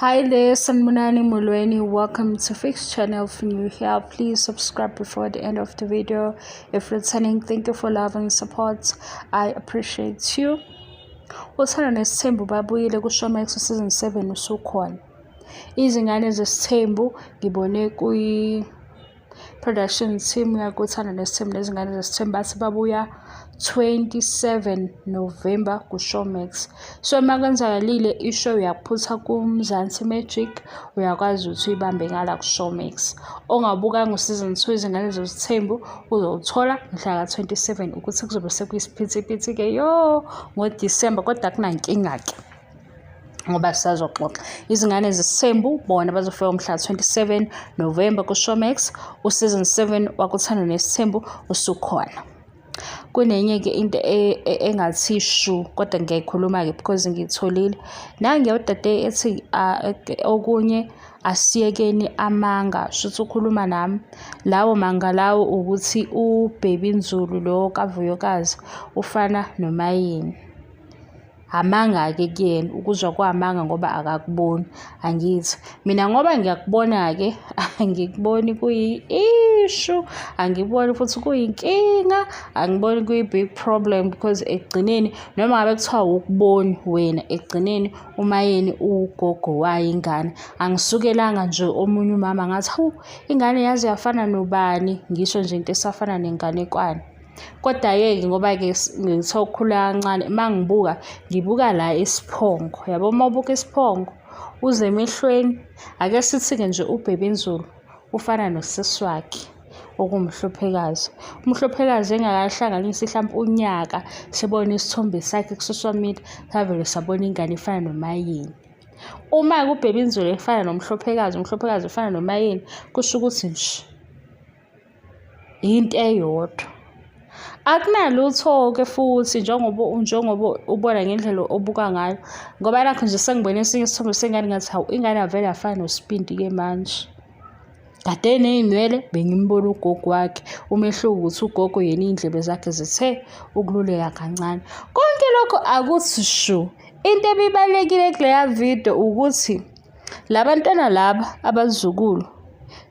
Hi there, Sanibonani Molweni. Welcome to Fix Channel. If you're new here, please subscribe before the end of the video. If returning, thank you for love and support. I appreciate you. Uthando Nesithembu babuyile kuShowmax season 7 usukhona. Izingane zesithembu ngibone kwi production team yakuThando Nesithembu nezingane zesithembu bathi babuya 27 November kuShowmax. So uma kwenzakalile i-show uyakuphutha kuMzansi Magic, uyakwazi ukuthi uyibambe ngala kuShowmax. Ongabukanga u-season 2 izingane zesithembu uzowuthola mhla ka-27 ukuthi kuzobe sekuyisiphithiphithi-ke yo ngoDisemba, kodwa akunankinga-ke ngoba sisazoxoxa. Izingane zesithembu bona bazofika mhla 27 November kuShowmax. U-season 7 wakuThando Nesithembu usukhona. Kunenye-ke into engathi shu kodwa ngiyayikhuluma-ke because ngiyitholile. Nange udade ethi okunye asiyekeni amanga, shuthi ukhuluma nami. Lawo manga lawo ukuthi uBaby Nzulu lo kaVuyokazi ufana noMayeni. Amanga-ke kuyena, ukuzwa kwamanga ngoba akakuboni, angithi. Mina ngoba ngiyakubona-ke, angikuboni kuyi-issue, angiboni futhi kuyinkinga, angiboni kuyi-big problem because ekugcineni noma ngabe kuthiwa awukuboni wena, ekugcineni uMayeni uwugogo wayo ingane. Angisukelanga nje omunye umama ngathi, hawu ingane yaze yafana nobani, ngisho nje into esafana nenganekwane. Kodwa-ke ngoba-ke ngithe ukukhula kancane, uma ngibuka ngibuka la isiphongo, yabo uma ubuka isiphongo uze emehlweni. Ake sithi-ke nje uBaby Nzulu ufana nosisi wakhe okuwuMhlophekazi. UMhlophekazi engakahlanganisi hlampe unyaka sibone isithombe sakhe ku-social media, savele sabona ingane ifana noMayeni. Uma-ke uBaby Nzulu efana noMhlophekazi, uMhlophekazi efana noMayeni, kusho ukuthi nje into eyodwa. Akunalutho-ke futhi njengoba njengoba ubona ngendlela obuka ngayo ngoba nakho nje sengibone esinye isithombe sengane ngathi hawu ingane avele afana noSibindi-ke manje. Kade eney'nwele bengimbona ugogo wakhe, umehluko ukuthi ugogo yena iy'ndlebe zakhe zithe ukululeka kancane. Konke lokho akuthi shu. Into ebibalulekile kuleya video ukuthi La bantwana laba abazukulu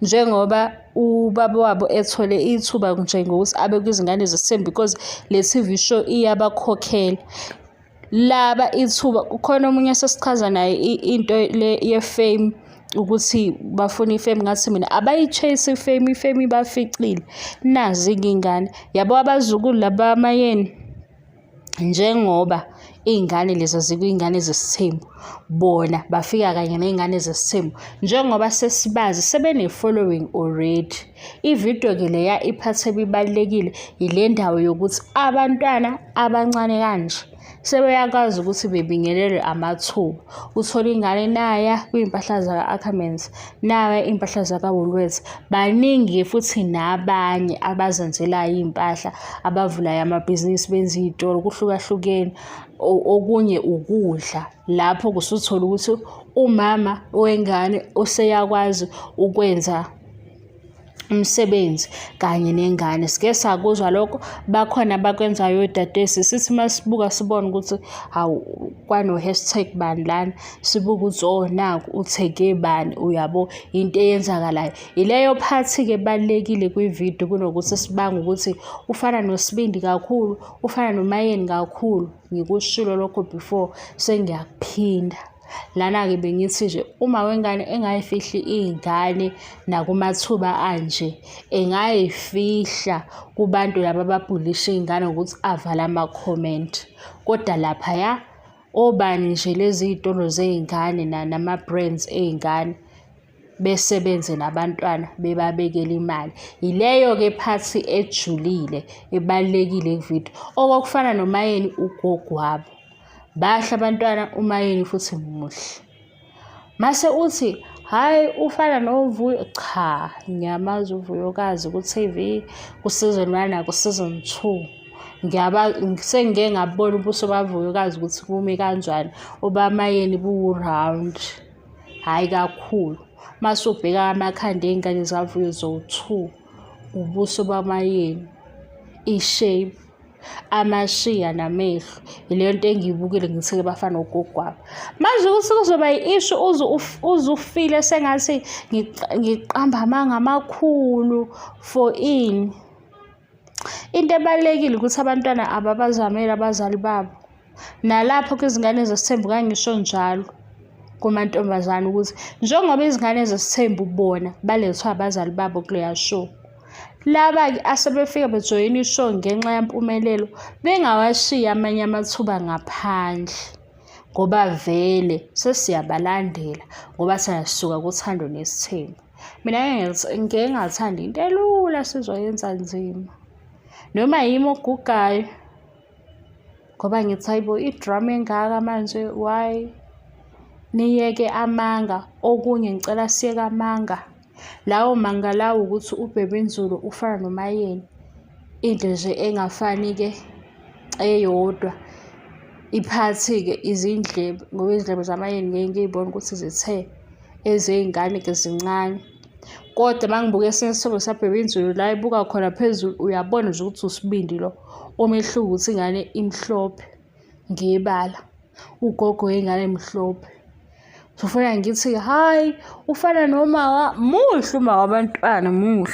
njengoba ubaba wabo ethole ithuba nje ngokuthi abe kwizingane zesithembu because le TV show iyabakhokhela. Laba ithuba kukhona omunye esesichaza naye into le ye-fame ukuthi bafuna i-fame ngathi mina abayi-chase i-fame, i-fame ibaficile. Nazi-ke iy'ngane, yabo abazukulu laba amayeni Njengoba iy'ngane lezi zikuy'ngane zesithembu, bona bafika kanye ney'ngane zesithembu. Njengoba sesibazi sebene-following already. Ividiyo-ke leya iphathi ebibalulekile yile ndawo yokuthi abantwana abancane kanje sebeyakwazi ukuthi bebingelelwe amathuba. Uthole ingane naya kwizimpahla zaka-Ackermans, naya iy'mpahla zaka-Woolworths. Baningi-ke futhi nabanye abazenzelayo iy'mpahla, abavulayo amabhizinisi benze iy'tolo kuhlukahlukene. Okunye ukudla, lapho usuthola ukuthi umama wengane useyakwazi ukwenza umsebenzi kanye nengane. Sike sakuzwa lokho, bakhona abakwenzayo odadesi. Sithi uma sibuka sibone ukuthi hawu kwano-hashtag bani lana, sibuke ukuthi oh naku uthege bani, uyabo into eyenzakalayo. Ileyo phathi-ke ebalulekile kwividiyo kunokuthi sibange ukuthi ufana noSibindi kakhulu, ufana noMayeni kakhulu. Ngikushilo lokho before, sengiyakuphinda. Lana-ke bengithi nje uma wengane engayifihli iy'ngane nakumathuba anje, engayifihla kubantu laba ababhulisha iy'ngane ngokuthi avale ama-comment. Kodwa laphaya obani nje lezi y'tolo zey'ngane nama-brands ey'ngane besebenze nabantwana bebabekela imali. Yileyo-ke phathi ejulile ebalulekile kuvidiyo. Okokufana noMayeni ugogo wabo. Bahle abantwana uMayeni futhi muhle. Mase uthi hhayi ufana noVuyo, cha ngiyamazi uVuyokazi ku-T_V ku-season one naku-season two. Sengike ngabona ubuso baVuyokazi ukuthi bumi kanjani, obaMayeni buwu-round, hhayi kakhulu. Mase ubheka amakhanda ey'ngane zikaVuyo zowu-two, ubuso baMayeni, i-shape. Amashiya namehlo. Yileyo nto engiyibukile ngithe-ke bafana nogogo wabo. Manje ukuthi kuzoba yi-issue uze uze ufile sengathi ngiqamba amanga amakhulu for ini. Into ebalulekile ukuthi abantwana ababazameli abazali babo. Nalapho kwizingane zesithembu ngangisho njalo kumantombazane ukuthi njengoba izingane zesithembu bona balethwa abazali babo kuleya show. Laba-ke asebefika bejoyina i-show ngenxa yampumelelo bengawashiyi amanye amathuba ngaphandle ngoba vele sesiyabalandela ngoba siyasuka kuthando nesithembu. Mina ngeke ngingathandi into elula sizoyenza nzima. Noma yimi ogugayo ngoba ngithi hayi bo i-drama engaka manje why? Niyeke amanga, okunye ngicela siyeke amanga. Lawo manga lawo ukuthi uBhebhe Nzulu ufana noMayeni, into nje engafani-ke eyodwa. Iphathi-ke izindlebe ngoba izindlebe zaMayeni ngeke ngiy'bone ukuthi zithe ezey'ngane-ke zincane. Kodwa uma ngibuka esinye isithombe saBhebhe Nzulu la ebuka khona phezulu uyabona nje ukuthi usibindi lo. Umehluko ukuthi ingane imhlophe ngebala, ugogo wengane mhlophe. Ufuna ngithi hhayi ufana noma muhle uma wabantwana muhle,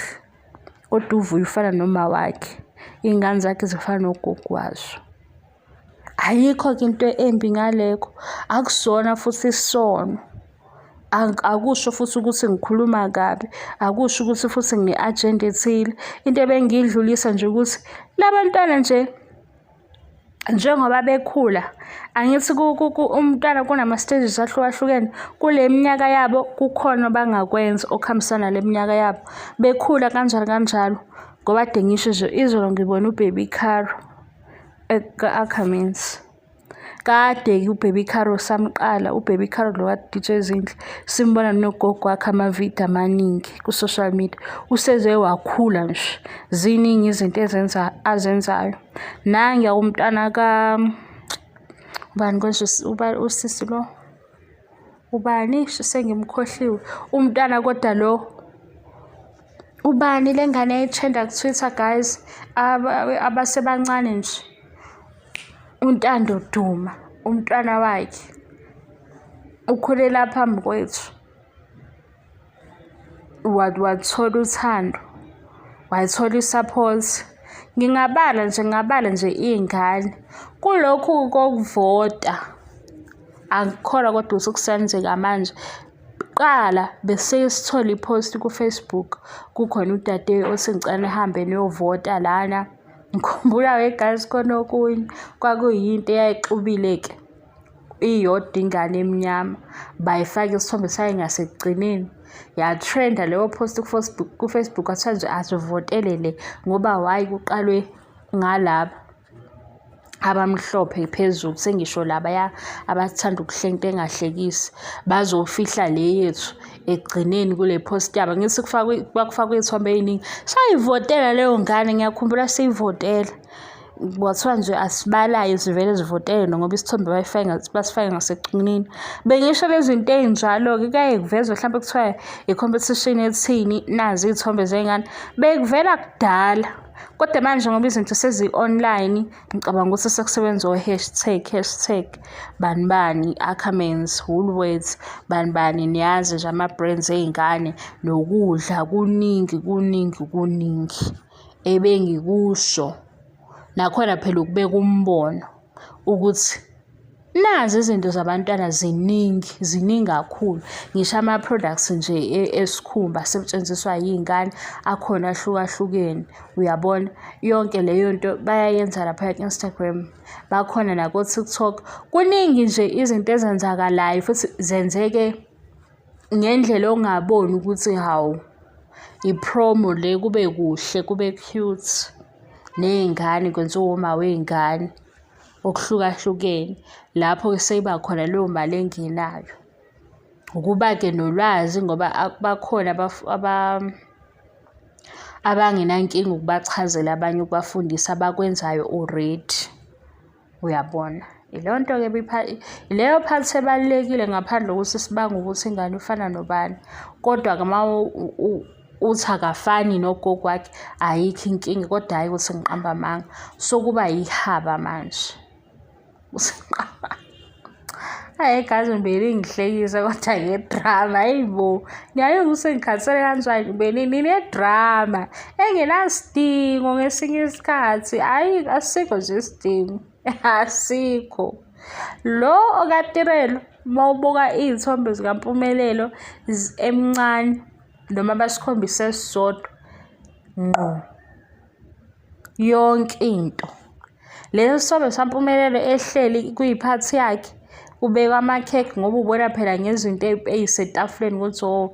kodwa uVuyo ufana noma wakhe. Iy'ngane zakhe zifana nogogo wazo. Ayikho-ke into embi ngalekho, akusona futhi isono. Akusho futhi ukuthi ngikhuluma kabi, akusho ukuthi futhi ngine-ajenda ethile. Into ebengiyidlulisa nje ukuthi la bantwana nje njengoba bekhula, angithi umntwana kunama-stages ahlukahlukene. Kule minyaka yabo kukhona abangakwenza okuhambisana nale minyaka yabo. Bekhula kanjalo kanjalo, ngoba kade ngisho nje izolo ngibone u-baby Caro ka-Ackermans. Kade-ke u-baby Caro samqala, u-baby Caro lo ka-D_J Zinhle, simbona nogogo wakhe amavidiyo amaningi ku-social media. Useze wakhula nje, ziningi izinto ezenza azenzayo. Nanguya umntwana ubani konje usisi lo? Ubani? Sengimkhohliwe. Umntwana kodwa lo ubani le ngane eyayithrenda ku-Twitter guys, abasebancane nje. UNtando Duma, umntwana wakhe ukhulela phambi kwethu. Wathola uthando, wayithola i-support. Ngingabala nje, ngingabala nje iy'ngane. Kulokhu kokuvota, angikholwa kodwa ukuthi kusenzeka manje. Kuqala besike sithole i-post ku-Facebook, kukhona udade othi ngicela nihambe niyovota lana. Ngikhumbula-ke guys khona okunye, kwakuyinto eyayixubile-ke iyodwa ingane emnyama, bayifaka isithombe sayo ngasekugcineni. Yathrenda leyo post ku-Facebook, ku-Facebook kwathiwa nje asivotele le ngoba why kuqalwe ngalaba abamhlophe phezulu, sengisho labaya abathanda ukuhleka into engahlekisi, bazofihla le yethu ekugcineni kule post yabo. Angithi kufakwe, kwakufakwe iy'thombe ey'ningi. Sayivotela leyo ngane, ngiyakhumbula siyivotela. Kwathiwa nje asibalaye sivele sivotele ngoba isithombe bayifake basifake ngasekugcineni. Bengisho lezi zinto ey'njalo-ke kuyaye kuvezwe hlampe kuthiwa i-competition ethini, nazi iy'thombe zey'ngane. Bekuvela kudala. Kodwa manje ngoba izinto sezi-online, ngicabanga ukuthi sekusebenza o-hashtag, hashtag bani bani, Ackermans, Woolworths, bani bani, niyazi nje ama-brands ey'ngane nokudla kuningi kuningi kuningi ebengikusho. Nakhona phela ukubeka umbono ukuthi Nazi izinto zabantwana ziningi, ziningi kakhulu. Ngisho ama-products nje esikhumba asetshenziswa yiy'ngane akhona ahlukahlukene, uyabona? Yonke leyo nto bayayenza laphaya ku-Instagram, bakhona nako-TikTok. Kuningi nje izinto ezenzakalayo futhi zenzeke ngendlela ongaboni ukuthi hawu, i-promo le kube kuhle, kube cute. Ney'ngane kwenziwa oma wey'ngane. Okuhlukahlukene. Lapho-ke seyiba khona leyo mali engenayo. Ukuba-ke nolwazi ngoba bakhona abangenankinga ukubachazela abanye ukubafundisa abakwenzayo already. Uyabona? Ileyo nto-ke ileyo part ebalulekile ngaphandle kokuthi sibange ukuthi ingane ifana nobani. Kodwa-ke uma. Uthi akafani nogogo wakhe, ayikho inkinga kodwa hhayi ukuthi ngiqamba amanga. Sokuba yihaba manje. Hhayi guys beningihlekisa kodwa nge-drama hhayi bo. Ngiyaye ukuthi ngikhathele kanjani benine-drama engenasidingo ngesinye isikhathi. Hhayi asikho nje isidingo, asikho. Lo okaTirelo uma ubuka iy'thombe zikaMpumelelo emncane noma basikhombise esisodwa ngqo yonke into. Lesi sithombe saMpumelelo ehleli kwiphathi yakhe kubekwa amakhekhe ngoba ubona phela ngezinto ey'setafuleni ukuthi oh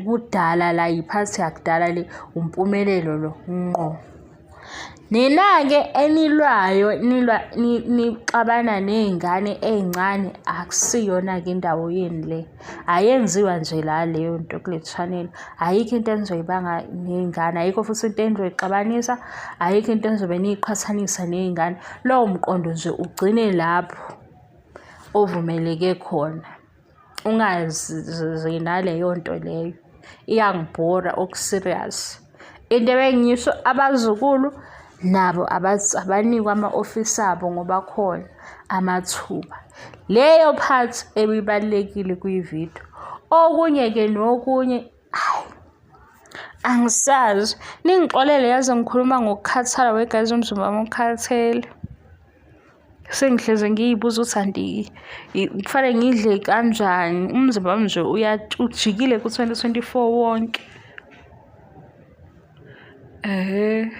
kudala la yiphathi yakudala le, uMpumelelo lo ngqo. Nina-ke enilwayo nilwa nixabana ney'ngane ey'ncane akusiyona-ke indawo yenu le. Ayenziwa nje la leyo nto kule channel. Ayikho into enizoyibanga ney'ngane, ayikho futhi into enizoyixabanisa, ayikho into enizobe niyiqhathanisa ney'ngane. Lowo mqondo nje ugcine lapho ovumeleke khona. Ungazi naleyo nto leyo iyangibhora oku-serious. Into ebengiyisho abazukulu nabo abanikwe ama-ofisi abo ngoba khona amathuba. Leyo part ebibalulekile kwividiyo. Okunye-ke nokunye hhayi angisazi. Ningixolele yazi ngikhuluma ngokukhathala we guys umzimba wami ukhathele. Sengihlezi ngiy'buza ukuthi anti kufanele ngidle kanjani umzimba wami nje ujikile ku-2024 wonke. Ehhe.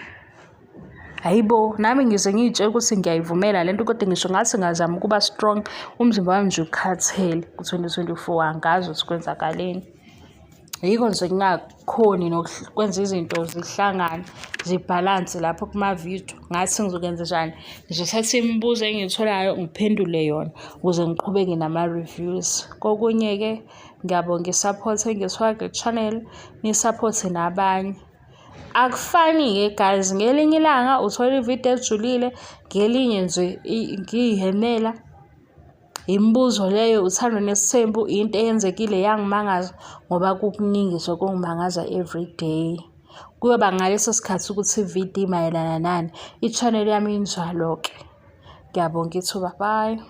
Hhayi bo, nami ngize ngiy'tshele ukuthi ngiyayivumela le nto kodwa ngisho ngathi ngazama ukuba strong, umzimba wami nje ukhathele ku-2024 angazi ukuthi kwenzakaleni. Yikho nje ngingakhoni nokwenza izinto zihlangane zibhalanse lapho kuma-video. Ngathi ngizokwenzenjani? Ngizothatha imibuzo engiyitholayo ngiphendule yona ukuze ngiqhubeke nama-reviews. Kokunye-ke ngiyabonga i-support engiyithola kule channel, ni-support-e nabanye. Akufani-ke guys, ngelinye ilanga uthola ividiyo ejulile, ngelinye nje ngiy'hhemela. Imibuzo leyo, uthando nesithembu into eyenzekile yangimangaza ngoba kukuningi nje okungimangaza everyday. Kuyoba ngaleso sikhathi ukuthi ividiyo imayelana nani. I-channel yami injalo-ke. Ngiyabonga ithuba, bye.